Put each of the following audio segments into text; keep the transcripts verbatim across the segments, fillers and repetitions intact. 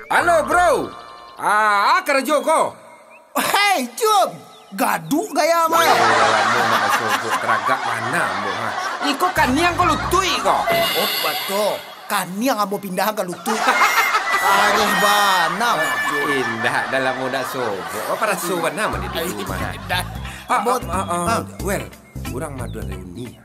Halo, bro. Ah, ah, karajo ko. Hei, Jum! Gaduk gaya mah. Lamo nak basobok, taragak bana ambo, ha. Iko kaniang ko lutuik ko. Oh, batua. Kaniang ambo pindahan ka lutuik. Areh bana, Jum. Indak, dah lamo nak sobok. Apa raso bana mah di rumah, ha? Dah. Ah, ambo, ah, ah, ah, ah. Well, urang mah ado reuni.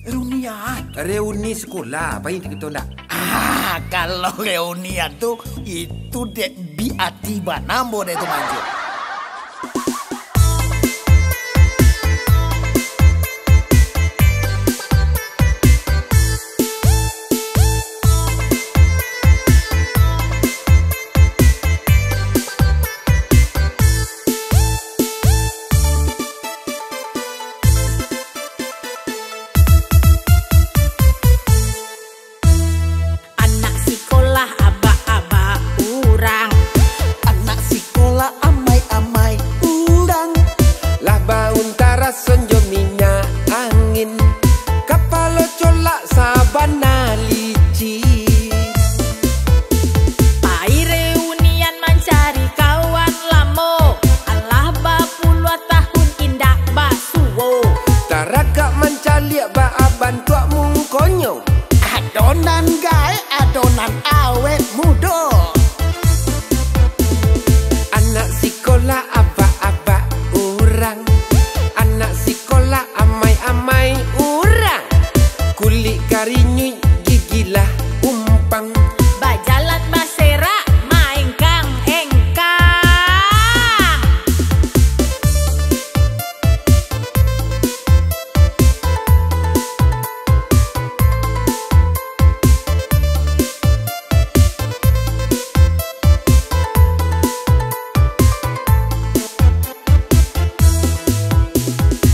Reunian? Reuni sekolah, pai kito ndak? Ah, kalau reunian tu, itu dek bi ati bana ambo dek tu manjo. Anak sikolah abak-abak urang. Anak sikolah amai-amai urang. Lah bauntara sonjo minyak angin. Kapalo colak sabana licin. Pai reunian mancari kawan lamo. Alah bapuluah tahun indak basuo. Taragak mancaliak baa bantuak mungkonyo. Ado nan gaek, ado nan awet mudo. Anak sikolah abak-abak urang. Anak sikolah amai-amai urang. Kulik karinyuik, gigi lah umpang. Bajalan baserak, maengkang-engkang.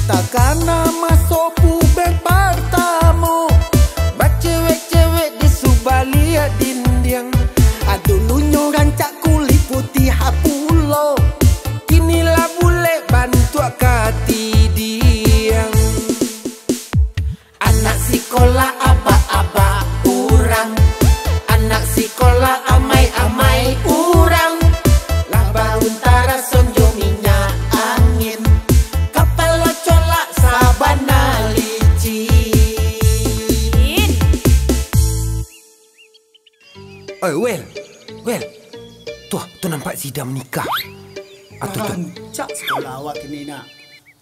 Takana maso puber partamo. Bacewek-cewek di subaliak dindiang. Adulunyo rancak kulik putiah pulo. Kini lah bulek bantuak katidiang. Anak sikolah abak-abak urang, anak sikolah amai-amai urang, lah bauntara sonjo minyak angin, kapalo colak sabana licin. Oi, Wel, Wel, tuah, tu nampak si Ida manikah. Atau tu. Rancak sikolah awak kini, nak.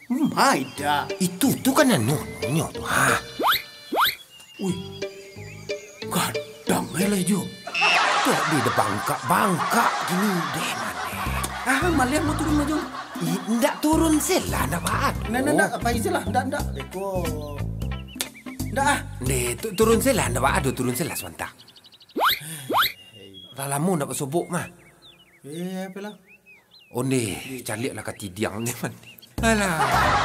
Maida. Itu tu kan anu, nyo tu. Ha. Wih. Gadang eh lah jo. Tu dia dah bangkak-bangkak gini deh, mane. Ah, maliang mau turun aja. Ih, ndak turun sela, ndak baa. Ndak, ndak, ndak, apa aja lah, ndak, ndak. Beko. Ndak ah. Ndeh, tu, turun sela, ndak baa, turun sela sebentar. Lah lamo ndak basobok mah. Eh, apalah. Ondeh, caliaklah katidiang ni, man. Alah.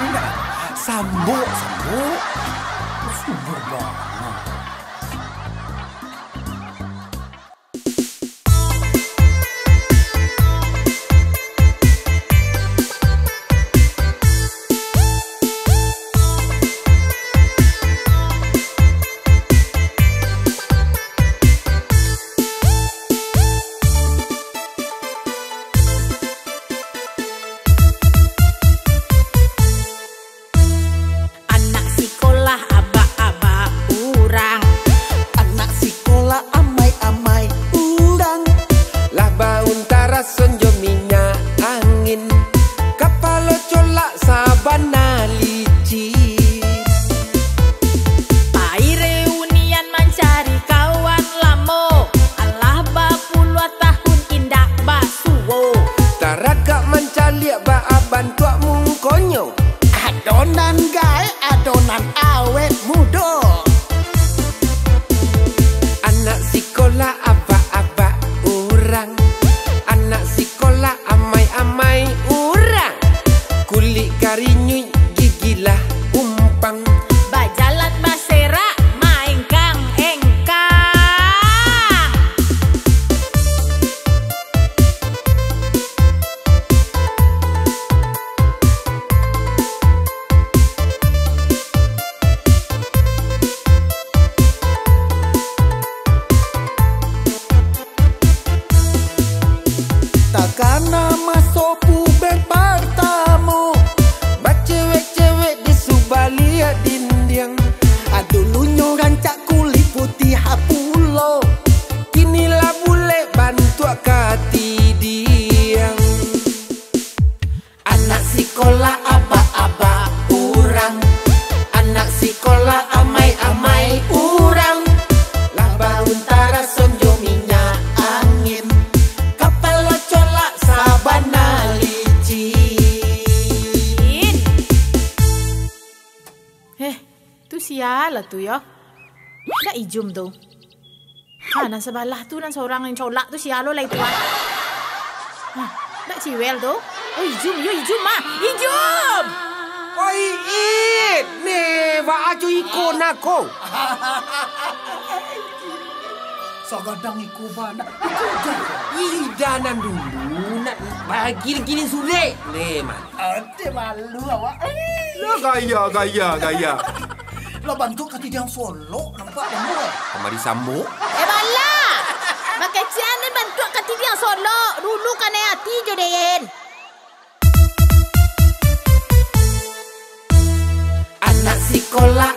Indak. Sambok, sambok. Subur banget. Anak sikolah abak-abak urang. Anak sikolah amai-amai urang. Lah bauntara sonjo minyak angin. Kapalo colak sabana licin. Pai reunian mancari kawan lamo. Alah bapuluah tahun indak basuo. Taragak mancaliak baa bantuak mungkonyo. Ado nan gaek, ado nan awet mudo. Anak sikolah abak-abak urang. Anak sikolah amai-amai urang. Kulik karinyuik, gigi lah umpang. Bajalan baserak, maengkang-engkang. Tu yo. Ndak Ijum tu. Ha, nan sabalah tu, nan sorang nan colak tu, sia lo lai tu, ah. Ha, ndak Ciwel tu. Oh, Ijum, yo Ijum mah. Ijum! Oi, It! Neh, baa jo iko nako? Sagadang iko bana. Iko dah. Ida nan dulu nak bagiling-giling surek. Neh, man. Ade malu awak. Lah gaya, gaya, gaya. Lah bantuak katidiang solok nampak kamu, eh. Kamari sambok. Eh, bala! Bakecian ni bantuak katidiang solok. Dulu kanai ati jo den. Anak sikolah